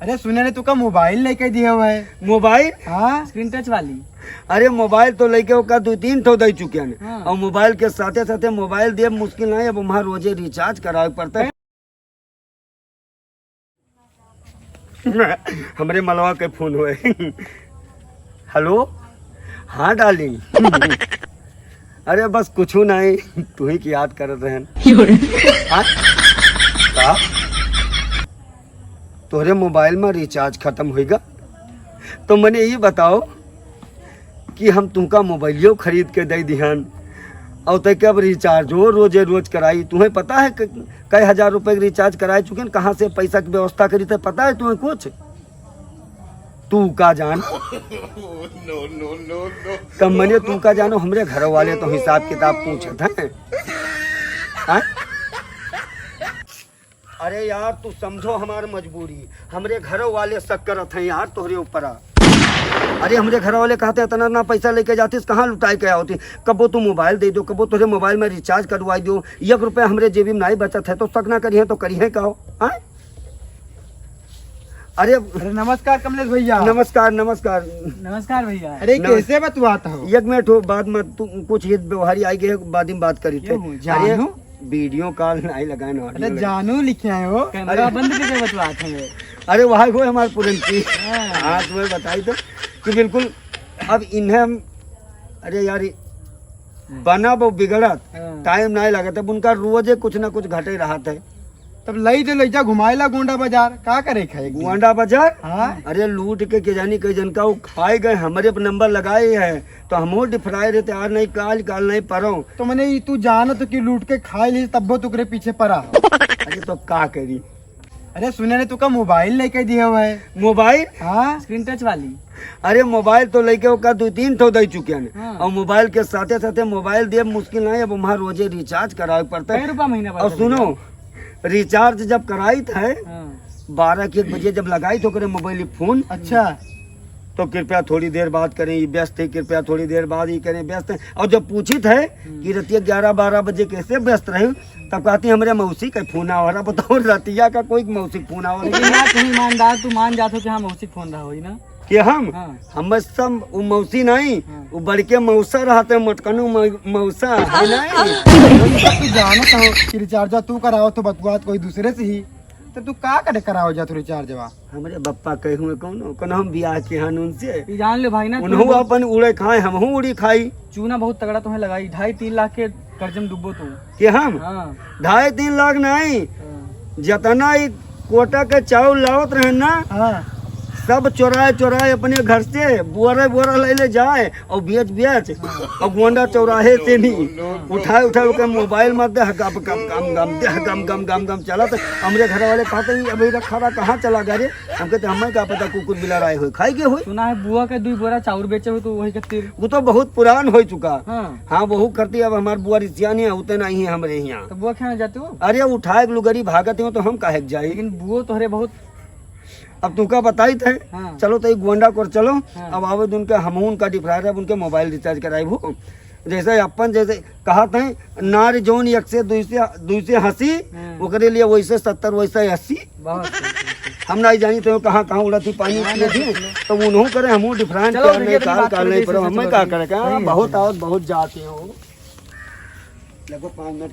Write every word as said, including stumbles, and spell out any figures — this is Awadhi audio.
अरे सुने ने, तुका मोबाइल लेके दिए हुआ है। मोबाइल? हाँ। स्क्रीन टच वाली। अरे मोबाइल तो लेके ओका दो तीन ठो दे चुके हैं। हाँ। और मोबाइल के साथे साथे मोबाइल दिए मुश्किल नहीं, अब वहाँ रोजे रिचार्ज करावे पड़ता है। हमरे मलवा के फोन हुए। हेलो। हाँ डार्लिंग। अरे बस कुछ नहीं, तू ही की याद करत रहन। हाँ? का? तोहरे मोबाइल में रिचार्ज खत्म होइगा? तो मने ये बताओ कि हम तुमका मोबाइलियो खरीद के दे दिहन और तैके अब रिचार्जो रोजे रोज कराई। तुम्हें पता है कि कई हजार रुपए के रिचार्ज कराए चुके हैं, कहाँ से पैसा की व्यवस्था करी थे, पता है तुम्हें कुछ? तू का जान? तब मने तू का जानो, हमरे घर वाले तो हिसाब किताब पूछत हैं। हाँ? अरे यार, तू समझो हमार मजबूरी। हमरे घर वाले शक करत हैं यार तोहरे ऊपर। अरे हमरे घर वाले कहते, "इतना ना पैसा लेके जातीस, कहाँ लुटाए के होती? कबो तू मोबाइल दे दो, कबो तोहरे मोबाइल में रिचार्ज करवाई दो, एक रुपया हमरे जेबी में नहीं बचत है, तो शक ना करिहे तो करिहे का हो?" हाँ? अरे अरे नमस्कार कमलेश भैया। नमस्कार, नमस्कार। नमस्कार भैया। अरे नमस- कैसे बतुआत हो? एक मिनट हो, बाद में तू कुछ हित व्यवहारी आई गए, बाद में बात करी थे। क्यों? अरे जानू? वीडियो कॉल नहीं लगाए ना, अरे ऑडियो लगा। जानू लिखे आए हो। कैमरा अरे। बंद करके बतुआत है। अरे वहाँ को हमारे पुरंती। हाँ। हाँ, तुम्हें बताई तो कि बिल्कुल अब इन्हें हम, अरे यार, बना वो बिगड़त, हाँ। टाइम नहीं लगत, अब उनका रोजे कुछ ना कुछ घटे रहत है। तब लई दे, लई जा घुमाए ला गोंडा बाजार, का करे खाए के? गोंडा बाजार? हाँ। अरे लूट के के जानी कई जन का वो खाए गए, हमरे पर नंबर लगाए है, तो हमहू डिफराए रहे तैयार नहीं, काल, काल नहीं परो। तो मने ई तू जानत हो कि लूट के खाए ली, तब्बो तुकरे पीछे परा हो। अरे तो का करी? अरे सुने ने, तुका मोबाइल लेके दिए हुआ है। मोबाइल? हाँ। स्क्रीन टच वाली। अरे मोबाइल तो लेके ओका दो तीन ठो दे चुके हैं। हाँ। और मोबाइल के साथे साथे मोबाइल दिए मुश्किल नहीं, अब वहाँ रोजे रिचार्ज करावे पड़ता है। कै रुपया महीना और पड़ता है सुनो, भैया? रिचार्ज जब कराई थे, हाँ। बारह के एक बजे जब लगाई थे ओकरे मोबाइल फोन, अच्छा। तो कृपया थोड़ी देर बात करें, ये व्यस्त है, कृपया थोड़ी देर बाद ही करें, व्यस्त है। और जब पूछित है हम्म। कि रतिया ग्यारह बारह बजे कैसे व्यस्त रहे, तब कहती, "हमरे मौसी का फोन आवा रहा।" बताओ, रतिया का कोई मौसी का फोन आवा रहा? लेकिन यार, तू ईमानदार, तू मान जात हो कि हाँ, मौसी का फोन रहा होई ना? कि हम? हाँ। हम सब, वो मौसी नहीं, हाँ। वो बड़के मौसा रहते, मोटकनू मौ-, मौसा, है नहीं? तू जानत हो कि रिचार्ज तू कराओ तो बतुआत कोई दूसरे से ही, तो तू का करे कराओ जा तू रिचार्जवा? हमरे बप्पा कहे हुए कौनो, कौनो हम बियाह के हन उनसे। ई जान ले भाई ना, तू उन्हों बहुत अपन उड़े खाए, हमहू उड़ी खाई। चूना बहुत तगड़ा तुम्हें लगाई, ढाई तीन लाख के कर्ज में डूबो तू। के हम? हाँ। ढाई तीन लाख नहीं, हाँ। जितना ई कोटा के चाउर लावत रहे ना, हाँ। सब चोराए चोराए अपने घर से बोरे बोरा ले ले जाए और बेच बेच, हाँ। और गोंडा चौराहे से भी हाँ। उठाए उठाए ओकर मोबाइल मार दे, गम गम गम गम दे, गम गम गम गम चलत। हमरे घर वाले कहते, "ई अभी रखा रहा, कहाँ चला गया रे?" हम कहते, "हमें का पता, कुकुर बिलार आए होई, खाई के होई।" सुना है बुआ के दुई बोरा चाउर बेचे हो तो वही खातिर। वो तो बहुत पुरान हो चुका। हाँ। हाँ, वहू करती, अब हमार बुआ रिसिया नहीं है, उते नहीं है हमरे यहाँ। तो बुआ के यहाँ जाते हो? अरे उठाए के लुगरी भागत हो तो हम काहे के जाई? लेकिन बुआ तोहरे बहुत। अब तुका बताई थे, हाँ। चलो तो एक गोंडा कर चलो, हाँ। अब आवे उनके, हम उनका डिफराए रहे, अब उनके मोबाइल रिचार्ज कराई भू। जैसे अपन जैसे कहत हैं, नारी जौन एक से दुई से, दुई से हंसी, हाँ। ओकरे लिए वैसे सत्तर, वैसे अस्सी। बहुत सही, बहुत सही। हम नहीं जानी तो कहाँ, कहाँ उड़त ही पानी हाँ, पिए नहीं, थी, नहीं। तो उन्हों करे, हमहू डिफरेंट चलो, कर ले, भैया, काल, बात काल कर नहीं, दे, पर इससे हमें चलो, का भैया। करे, का सही है, बहुत सही है। आवत, बहुत जाते हो। लगो पाँच मिनट